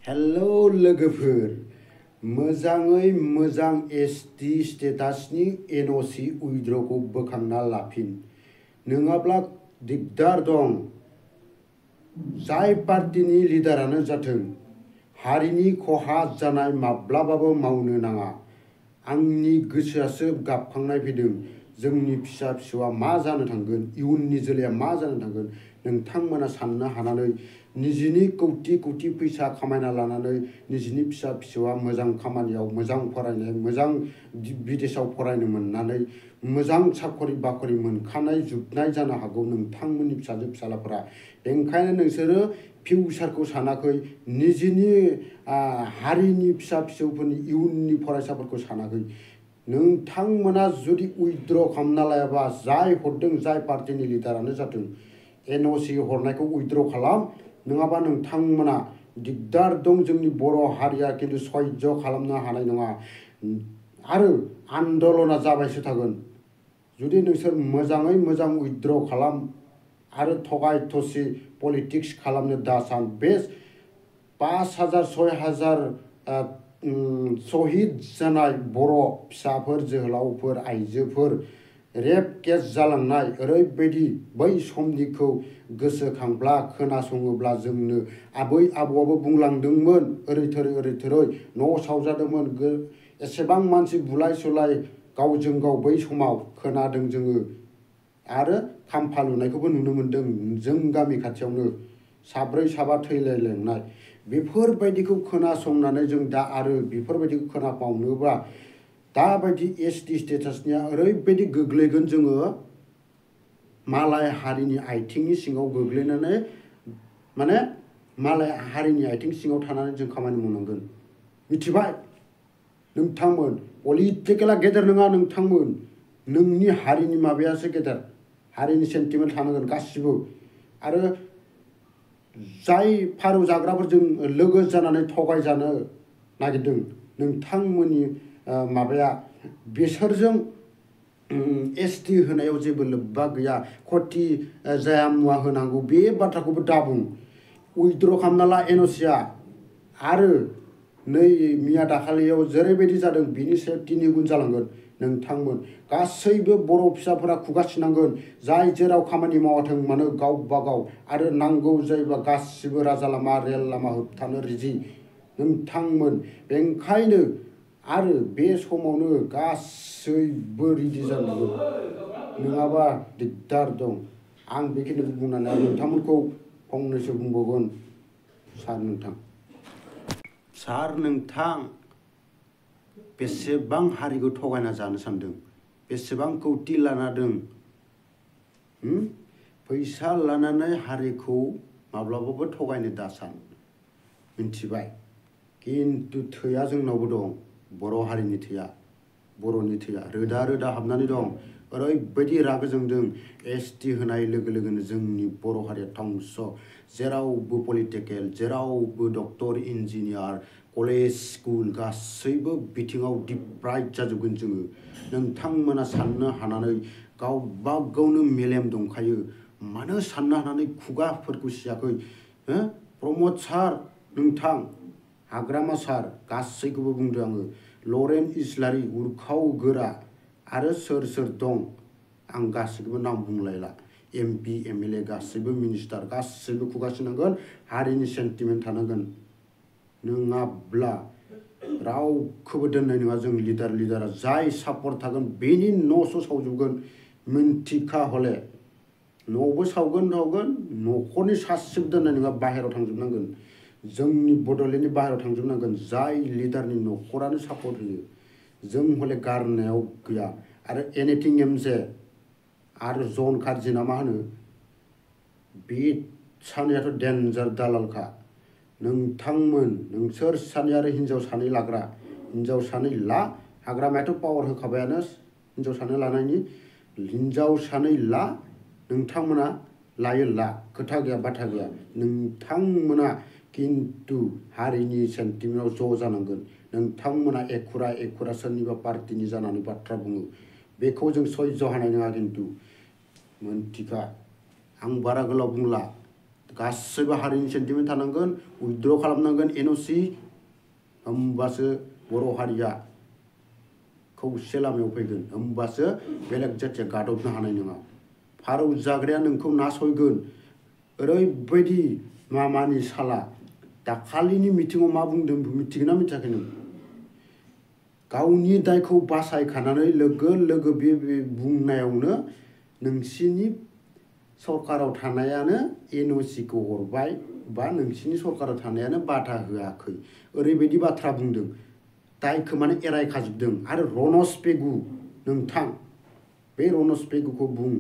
Hello लोगोफोर, मोजाङै मोजां एसटि स्टेटासनि एनअसि उइड्र'खौ बोखांना लाफिन, नङाब्ला दिगदार दं। जाय पार्टिनि लिडारानो जाथों, हारिनि खहा जानाय माब्लाबाबो मावनो नाङा। आंनि गोसोआसो गाबखांनाय फैदों। जोंनि फिसा फिसौआ मा जानो थांगोन, इयुननि जोलैया मा जानो थांगोन। नोंथांमोना साननो हानानै निजिनि कौटि कौटि फैसा खामायना लानानै निजिनि फिसा फिसौआ मोजां खामानियाव मोजां फरायनाय, मोजां बिदेशाव फरायनो मोननानै मोजां साखरि बाखरि मोनखानाय जुगनाय जानो हागौ नोंथांमोननि फिसाजो फिसालाफोरा। बेनिखायनो नोंसोरो फिउचारखौ सानाखै, निजिनि हारिनि फिसा फिसौफोरनि इयुननि फरायसाफोरखौ सानाखै। नोंथांमोना जुदि उइड्र' खालामना लायाबा, जाय हरदों जाय पार्टिनि लिडारानो जाथों, एनअसि हरनायखौ उइड्र' खालाम, नङाबा नोंथांमोना दिगदार दं। जोंनि बर' हारिया खिन्थु सह्य खालामनो हानाय नङा आरो आन्दलना जाबायसो थागोन। जुदि नोंसोर मोजाङै मोजां उइड्र' खालाम आरो थगाय थसि पलिटिक्स खालामनो दा सान। बे 5,000 6,000 शहीद जानाय बर' फिसाफोर, जोहोलावफोर, आइजोफोर रेप केस जालांनाय, ओरैबायदि बै समनिखौ गोसोखांब्ला खोनासङोब्ला जोंनो आबै आबौआबो बुंलांदोंमोन, ओरै थोरै न' सावजादोंमोन, एसेबां मानसि बुलाय सुलाय गावजों गाव बै समाव खोनादों जोङो। आरो खाम्फा लुनायखौबो नुनो मोन्दों जों गामि खाथियावनो, साब्रै साबा थैलायलांनाय। बेफोरबायदिखौ खोनासंनानै जों दा आरो बेफोरबायदिखौ खोनाबावनोबा दाबायदि एसटि स्टेटासनिया ओरैबायदि गोग्लैगोन, जोङो मालाय हारिनि आथिंनि सिङाव गोग्लैनानै, माने मालाय हारिनि आथिं सिङाव थानानै जों खामानि मावनांगोन। मिथिबाय? नोंथांमोन पलिटिकेला गेदेर नङा, नोंथांमोन नोंनि हारिनि माबायासो गेदेर। हारिनि सेन्टिमेन्ट थानांगोन गासिबो। आरो जाय फारौ जाग्राफोरजों लोगो जानानै थगायजानो नागिरदों, नोंथांमोननि माबाया बिसोरजों एसटि होनायाव जेबो लोब्बा गैया। खति जाया मुवा होनांगौ बे बाथ्राखौबो दाबुं। उइड्र' खालामना ला एनअसिआ। आरो नै मिया दाखालियाव जेरैबायदि जादों बिनि सायाव 3 गुन जालांगोन। नोंथांमोन गासैबो बर' फिसाफोरा खुगासिनांगोन, जाय जेराव खामानि मावाथों मानो गावबा गाव। आरो नांगौ जायोबा गासिबो राजा लामा, रेल लामा होबथानो रेडि नोंथांमोन। बेनिखायनो आरो बे समावनो गासैबो रेडि जानांगौ, नङाबा दिगदार दं। आं बेखिनिखौ बुंनानै नोंथांमोनखौ फंनैसो बुंबावगोन। सार नोंथां बेसेबां हारिखौ थगायना जानो सानदों, बेसेबां कौटि लाना दों। फैसा लानानै हारिखौ माब्लाबाबो थगायनो दा सान। मिथिबाय? खिन्थु थैया जोंनावबो दं, बर' हारिनि थैया, बर'नि थैया रोदा रोदा हाबनानै दं। ओरैबायदि रागा जोंदों, एसटि होनाय लोगो लोगोनो जोंनि बर' हारिया धंस। जेरावबो पलिटिकेल, जेरावबो डक्टर, इन्जिनियार, कलेज, स्कुल गासैबो बिथिङाव डिप्राइभ जाजोबगोन जोङो। नोंथांमोना साननो हानानै गावबा गावनो मेलेम दंखायो, मानो साननो हानानै खुगाफोरखौ सियाखै? प्रमद सार, नोंथां हाग्रामा सार, गासैखौबो बुंदो आङो। लरेन इस्लारि, उर्खाव गोरा, आरो सोर सोर दं आं गासैखौबो नाम बुंलायला। MP MLA गासैबो मिनिस्टार गासैबो खुगासिनांगोन, हारिनि सेन्टिमेन्ट थानांगोन। नङाब्ला रावखौबो दोननाय नङा जों लिडारा। जाय सापर्ट थागोन बेनि न'सो सावजोबगोन। मिन्थिखा हले न'बो सावगोन, न'खरनि सासेबो दोननाय नङा, बाहेरायाव थांजोबनांगोन। जोंनि बड'लेण्डनि बाहेरायाव थांजोबनांगोन, जाय लिडारनि न'खरानो सापर्ट होयो। जों हले गारनायाव गैया। आरो एनिथिं एमजे आरो जन कार्जि ना मा होनो, बे सानैयाथ' डेन्जार दालालखा। नोंथांमोन नोंसोर सानै आरो हिन्जाव सानै लाग्रा, हिन्जाव सानै ला। हाग्रामायाथ' पावार होखाबायानो हिन्जाव सानै लानायनि। हिन्जाव सानै ला, नोंथांमोना लायो ला, खोथा गैया बाथा गैया। नोंथांमोना खिन्थु हारिनि सेन्टिमेन्टआव ज' जानांगोन। नोंथांमोना एखुरा सोरनिबा पार्टिनि जानानै बाथ्रा बुङो, बेखौ जों सह्य हानाय नङा। खिन्थु मोनथिखा, आं बारा गोलाव बुंला, गासैबो हारिनि सेन्टिमेन्ट थानांगोन उइथड्र खालामनांगोन NOC होमबासो बर' हारिया खौसे लामायाव फैगोन होमबासो बेलेग जाथिया गादबनो हानाय नङा फारौ जाग्राया नोंखौ नासयगोन ओरैबायदि मामानि साला दाखालिनि मिटिङाव मा बुंदों मिथिगोन ना मिथियाखै नों गावनि दायखौ बासायखानानै लोगो लोगो बे बुंनायावनो नोंसिनि सरकाराव थानायानो NOC खौ हरबाय बा नोंसिनि सरकाराव थानायानो बाधा होआखै ओरैबायदि बाथ्रा बुंदों दायखौ माने एरायखाजोबदों आरो रनस पेगु नोंथां बे रनस पेगुखौ बुं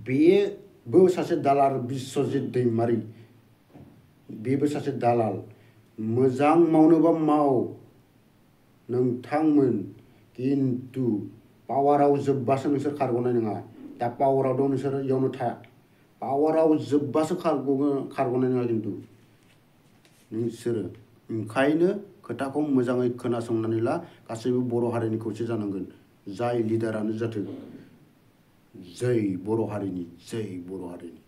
बेबो सासे दालाल बिश्वजित दैमारि बेबो सासे दालाल मोजां मावनोबा माव नोंथांमोन किन्तु पावाराव जोब्बासो नोंसोर खारग'नाय नङा दा पावाराव दं नोंसोर इयावनो था पावाराव जोब्बासो खारग'नाय नङा किन्तु नोंसोरो ओंखायनो खोथाखौ मोजाङै खोनासंनानै ला गासैबो बर' हारिनि खौसे जानांगोन जाय लिडारानो जाथों जै बर' हारिनि जै बर' हारिनि